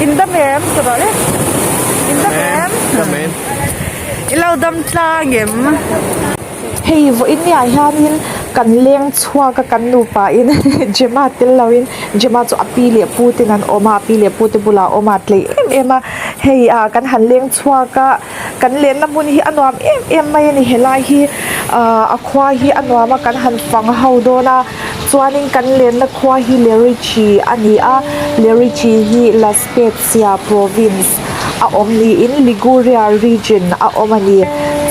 In dam em? Ka rawh le. In dam em? Dam em. I lo dam tlang em? Hei vawiin niah hianin kan leng chhuak a kan nupa in Gemma tel loin Gemma chu a pi leh pu ten an awm a a pi leh pu te bulah a awm a a tlei em em a hei ah kan han leng chhuak a kan lenna hmun hi a nuam em em mai a ni helai hi ah a khua hi a nuam a kan han fang ho dawn a chuanin kan lenna khua hi Lerici a ni a Lerici hi La Spezia province a awm niin Liguria region a awm a ni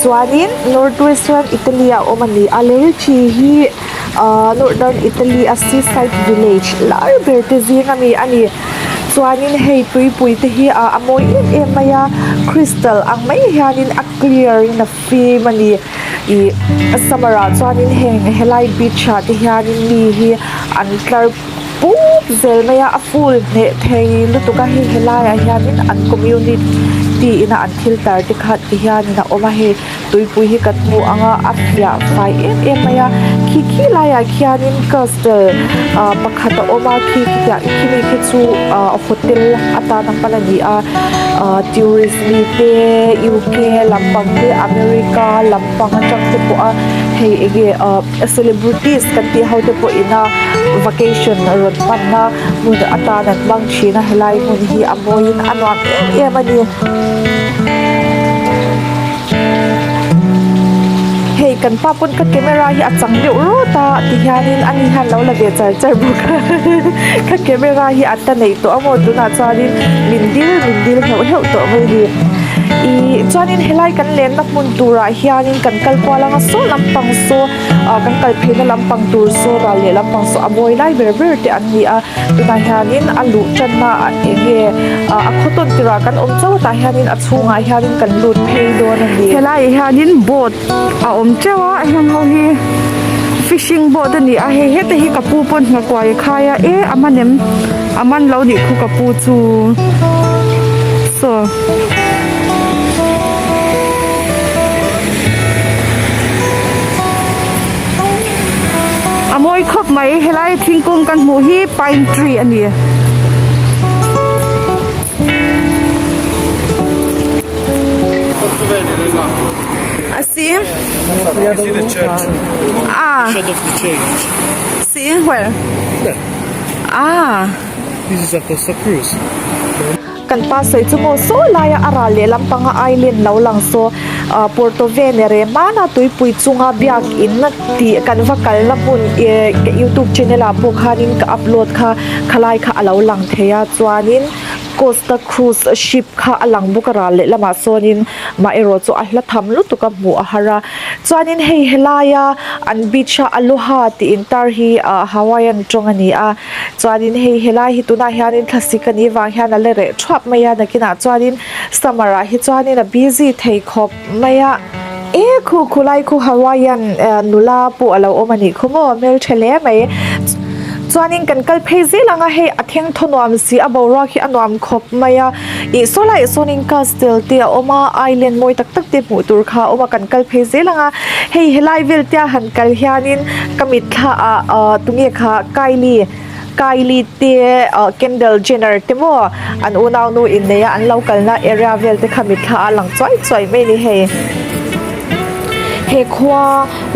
chuanin north western Italy a awm a ni a Lerici hi ahh northern Italy a seaside village lar ber te zing ami a ni chuanin hei tuipui te hi ah a mawi em em mai a crystal ang mai hianin a clear in a fim a ni ih summer ah chuanin heng helai beach ah te hianin mi hi an tlar pup zel mai a a full hneh thei lutuk a hei helaiah hianin an community ina an thil tar te kha ti hianin a awm a hei tuipui hi kan hmu ang a a fiah fai em em mai a khi khi laiah khianin castle ah pakhat a awm a khi khitiang khimi khi chu ah hotel atana hman a ni a ah tourist mi te U K lampang te America lampang atang te pawh a hei enge ah celebrities kan tih ho te pawh ina vacation rawn hmanna hmun atan an hmang thin a helai hmun hi a mawiin a nuam em em a ni. Hei kan pa pawn ka camera hi a chang deuh rawt a ti hianin ani hian lo la ve char char bawk a ka camera hi a ta neih tawh a maw tunah chuanin min dil min dil heuh heuh tawh mai a ni ih chuanin helai kan lenna hmun turah hianin kan kal kual anga saw lampang saw ah kan kal pheina lampang tur saw ral leh lampang saw a mawi lai ber ber te an ni a tunah hianin a luh tanna eng nge ah a khaw tawn tirah kan awm chauh a tah hianin a chhungah hianin kan lut phei dawn a ni. Helaiah hianin boat a awm teuh a heng ho hi fishing boat a ni a hei heta hi ka pu pawn nghakuai a khai a e a man em a man lo nih khu ka pu chu saw. A mawi khawp mai helai thingkung kan hmuh hi pine tree a ni. A si ah si where ah Kan pa sawi chu maw saw laia a ral leh lampanga island lo lang saw ah Porto Venere hmana tuipui chunga biakin tih kan va kalna hmun eh ka youtube channel ah pawh khanin ka upload kha khalai kha a lo lang thei a chuanin Costa Cruise ship kha a lang bawk a ral leh lamah sawnin mah erawh chu a hla tham lutuk a hmuh a har a chuanin hei helaia an beach a Aloha tih intar hi ah Hawaiian tawng a ni a. Chuanin hei helai hi tunah hianin thlasik a nih vang hian a la reh thuap mai a nakinah chuanin summer ah hi chuanin a busy thei khawp mai a e khu khulai khu Hawaiian nula pawh a lo awm a nih khaw maw hmeltha hle mai chuanin kan kal phei zel ang a hei a thengthaw nuam si a boruak hi a nuam khawp mai a ih saw laiah sawnin castle te a awm a island mawi tak tak te hmuh tur kha a awm a kan kal phei zel ang a hei helai vel te a han kal hianin ka mitthla ah ah tunge kha Kylie Kylie te ah Kendall Jenner te maw an unau nu inneih a an lo kalna area vel te kha mitthla ah a lang chuai chuai mai a ni hei he khua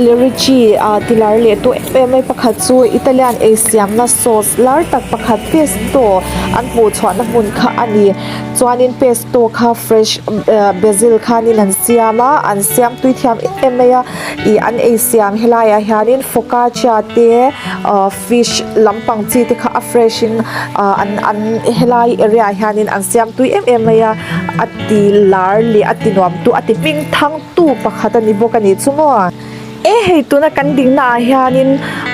Lerici ah ti lar leh tawh em em mai pakhat chu Italian ei siamna sauce lar tak pakhat pesto an hmuh chhuahna hmun kha a ni chuanin pesto kha fresh basil khanin an siam a an siam tui thiam em em mai a ih an ei siam helaiah hianin focaccia te ah fish lampang chi te kha a fresh in ah an an helai area ah hianin an siam tui em em mai a a ti lar leh a ti nuam tu a ti hming thang tu pakhat a ni bawk a nih chu maw. E hei tuna kan dingna ah hianin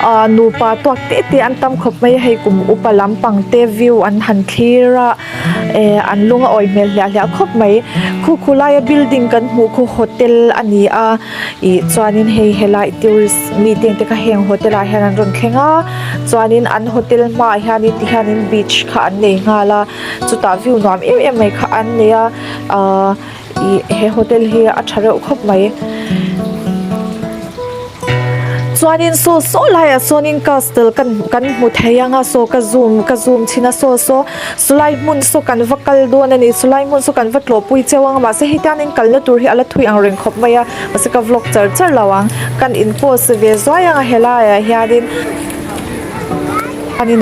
ah nupa tuak te te an tam khawp mai a hei kum upa lampang te view an han thlir a eh an lung a awi hmel hliah hliah khawp mai khu khu laia building kan hmuh khu hotel a ni a ih chuanin hei helai tourist meeting te kha heng hotel ah hian an rawn thleng a chuanin an hotel hmaah hianin tihianin beach kha an nei nghal a chutah view nuam em em mai kha an nei a ahh. Ih he hotel hi a tha reuh khawp mai. Chuanin saw saw laiah sawnin castle kan kan hmu thei ang a saw ka zoom ka zoom chhin a saw saw sawlai hmun saw kan va kal dawn a ni sawlai hmun saw kan va tlawhpui cheu ang a mahse hetiangin kalna tur hi a la thui ang reng khawp mai a mahse ka vlog char char lo ang kan in pause ve zuai ang a helaiah hianin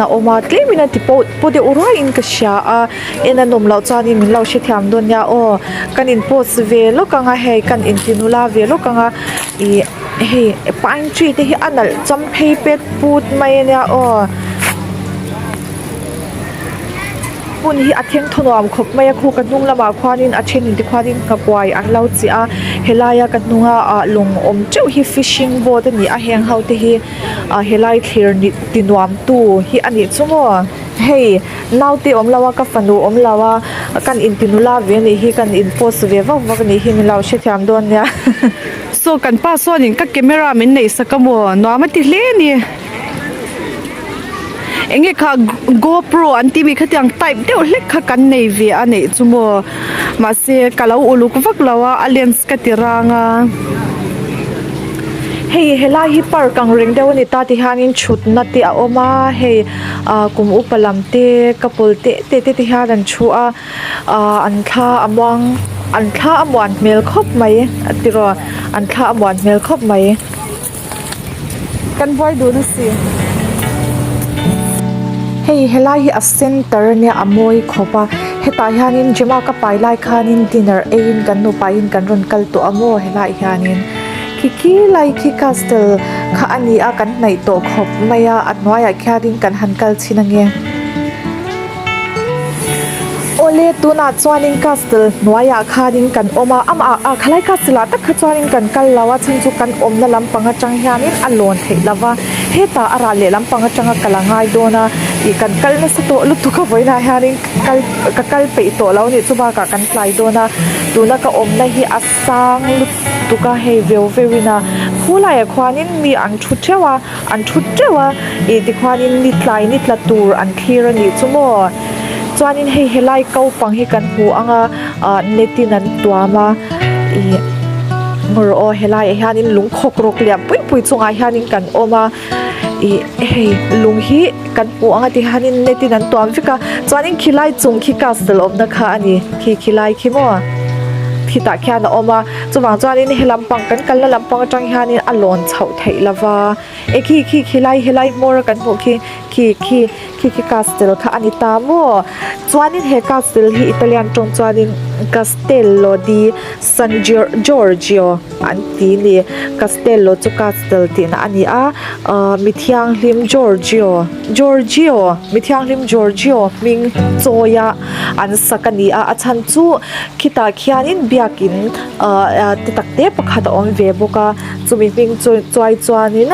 a awm a tlemin a ti pawh paw deuh ruaiin ka hria a en a nawm loh chuanin min lo hrethiam dawn nia aw kan in pause ve lawk ang a hei kan inti nula ve lawk ang a ih hei pine tree te hi a nalh cham phei pet put mai a nia aw. Hmun hi a theng thaw nuam khawp mai a khu ka hnung lamah khuanin a then in te khuanin nghakuai an lo chiah a helaia ka hnunga ah lawng awm teuh hi fishing boat a ni a heng ho te hi ah helai thlir ni ti nuam tu hi a nih chu maw hei naute awm lo a ka fanu awm lo a kan inti nula ve a nih hi kan in post ve vak vak a nih hi min lo hrethiam dawn nia. Saw kan pa sawnin ka camera min neih sak a maw nuam a ti hle a ni. Enge kha GoPro an tih mi khatiang type deuh hlek kha kan nei ve a neih chu maw mahse ka lo uluk vak lo a a lens ka ti rang a. Hei helai hi park ang reng deuh a ni ta ti hianin thutna te a awm a hei ah kum upa lam te couple te te te ti hian an thu a ah an thla a muang an thla a muan hmel khawp mai a tiraw an thla a muan hmel khawp mai. Kan buai dun a si. Hei helai hi a center ania a mawi khawp a hetah hianin Gemma ka pai lai khanin dinner eiin kan nupa in kan rawn kal tawh a maw helaiah hianin khi khi lai khi castle kha a ni a kan hnaih tawh khawp mai a a hnuaiah khianin kan han kal chhin ange. Awle tunah chuanin castle hnuaiah khanin kan awm a amah ah khalai castle ah tak kha chuanin kan kal lo a chhan chu kan awmna lampang atang hianin a lawn theih lo va hetah a rah leh lampang atanga kal a ngai dawn a ih kan kal nasa tawh lutuk a vawiinah hianin kal ka kal peih tawh lo a nih chu bakah kan tlai dawn a tuna ka awmna hi a sang lutuk a hei veu veu in a khulaiah khuanin mi an thu theuh a. An thut teuh a, ih tikhuanin ni tlai ni tla tur an thlir a nih chu maw? Chuanin hei helai ko pang hi kan hmu ang a, ah net in an tuam a, ih ngawr aw helaiah hianin lung khawk rawk lian pui pui chungah hianin kan awm a, ih hei lung hi kan hmu ang a tihianin net in an tuam vek a, chuanin khilai chung khi castle awmna kha a ni, khi khilai khi maw? Khitah khian a awm a, chuvang chuanin he lampang kan kalna lampang atang hianin a lawn chhoh theih lova e khi khi khilai helai hmawr a kan hmuh khi khi khi khi khi castle kha a ni ta maw chuanin he castle hi Italian tawng chuanin Castello di San Giorgio an ti a ni Castello chu castle tihna a ni a ahh mithianghlim Giorgio Giorgio mithianghlim Giorgio hming chawi a an sak a ni a a chhan chu khitah khianin biakin ahh te tak te pakhat a awm ve bawk a. Chumi hming chu chuai chuanin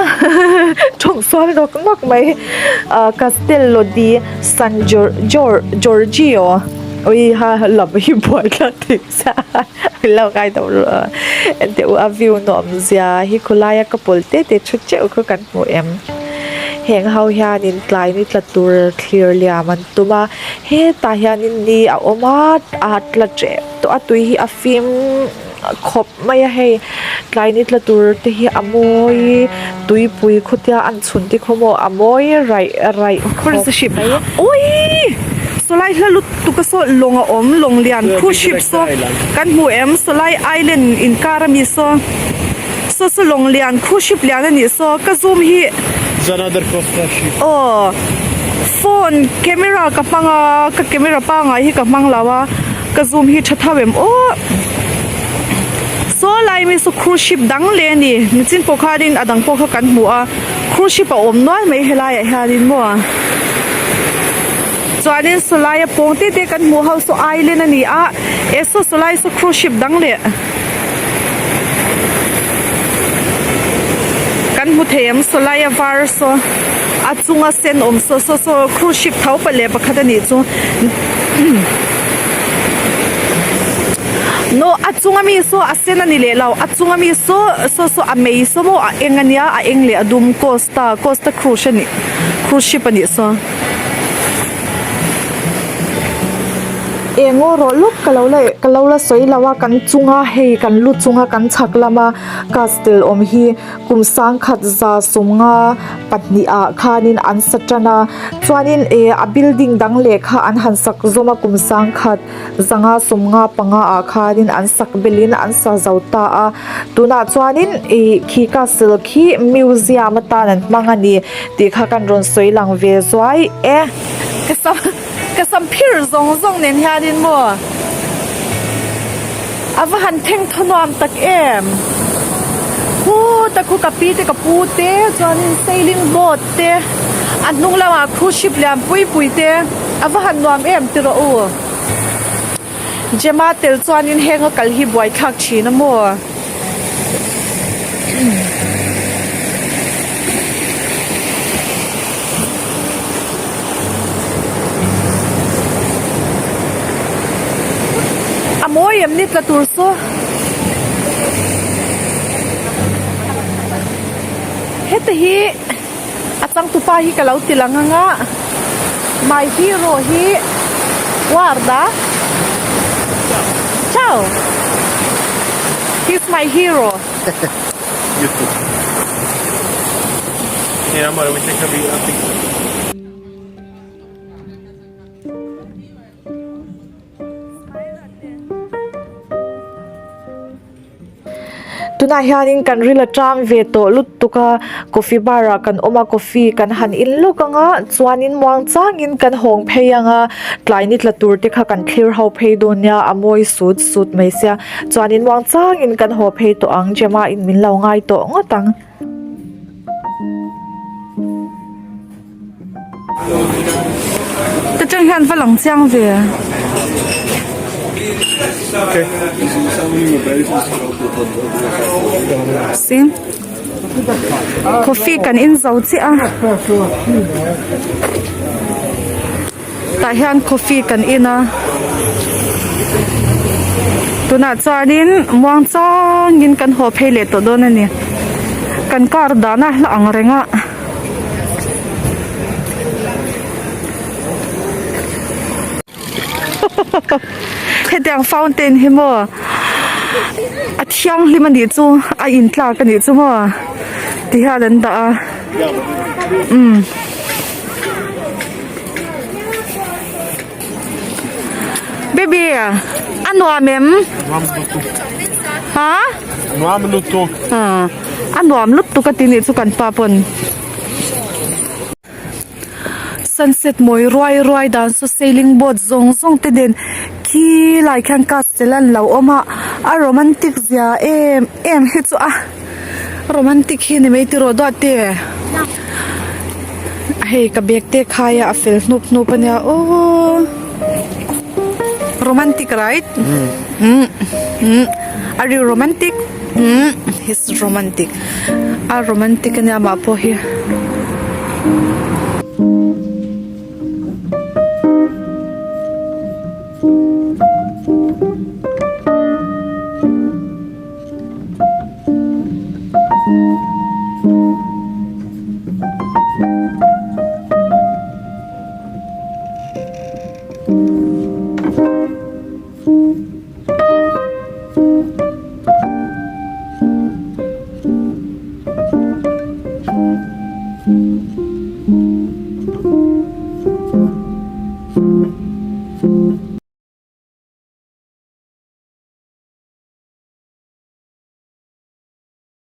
tawng sual nawk nawk mai ah Castello di San Giorgio ui ha lam hi buai tlat thei sa lo ngai tawh ru a enteh u a view nuam zia hi khawlaia ka pawl te te thu teuh kha kan hmu em heng ho hianin tlai ni tla tur thlir liam an tum a hetah hianin ni a awm a a tla tep tawh a tui hi a fim khawp. Mai a hei tlai ni tla tur te hi a mawi tuipui khawtia an chhun te khaw maw a mawi raih raih khawp mai. Awii sawlai hla lutuk a saw lawng a awm lawng lian cruise ship saw kan hmu em sawlai island inkar ami saw saw saw lawng lian cruise ship lian a nih saw ka zoom hi aw phone camera ka hmang a ka camera pangai hi ka hmang lo a ka zoom hi tha tho em aw. Saw lai mi saw cruise ship dang leh a ni nichin pawh khanin a dang pawh kha kan hmu a cruise ship a awm nual mai helaiah hianin maw chuanin saw laia pawng te te kan hmuh ho saw island a ni a eh saw saw lai saw cruise ship dang leh kan hmu thei ang saw laia var saw a chunga sen awm saw saw saw cruise ship tho pa leh pakhat a nih chu. No a chunga mi saw a sen a ni leh lo a chunga mi saw saw saw a mei saw maw a eng a nia a eng leh a dum costa costa cruise a nih cruise ship a nih saw. Eng aw rawh lawk ka lo la ka lo la sawi lo a kan chunga hei kan lu chunga kan chhak lama castle awm hi kum sangkhat za sawmnga pahnih ah khanin an sa tan a chuanin eh a building dang leh kha an han sak zawm a kum sangkhat zanga sawmnga panga ah khanin an sak belhin an sa zo ta a tunah chuanin ih khi castle khi museum atan an hmang a ni tih kha kan rawn sawi lang ve zuai e. Ka sam ka sam phir zawng zawng nen hianin maw a va han thleng thaw nuam tak em hu ta khu ka pi te ka pu te chuanin sailing boat te a hnung lamah cruise ship lian pui pui te a va han nuam em ti rawh u Gemma tel chuanin heng a kal hi buaithlak thin a maw. A mawi em ni tla tur chu. Heta hi a changtupa hi ka lo ti lang ang a, my hero hi guarda ciao he's my hero. Tunah hianin kan ril a tang ve tawh lutuk a coffee bar ah kan awm a coffee kan han in lawk ang a chuanin muang changin kan hawng phei ang a tlai ni tla tur te kha kan thlir ho phei dawn nia a mawi sut sut mai sia chuanin muang changin kan haw phei tawh ang Gemma in min lo ngai tawh ngawt ang. Ta tang hian va lang chiang ve. Si coffee kan in zo chiah a tah hian coffee kan in a tunah chuanin muang changin kan haw phei leh tawh dawn a ni kan car dahna hla ang reng a. Hetiang fountain hi maw a thianghlim a nih chu a intlak a nih chu maw ti hian an dah a umm. Baby a nuam em? Ha? Nuam lutuk. A nuam lutuk a ti nih chu kan pa pawn. Sunset mawi ruai ruai dan saw sailing boat zawng zawng te nen khi lai khian castle an lo awm a a romantic zia em em hi chu a romantic hi ni mai tiraw duat te hei ka bag te khai a a fel hnup hnup a nia aww romantic right umm umm are you romantic umm he's romantic a romantic a nia mah pawh hi.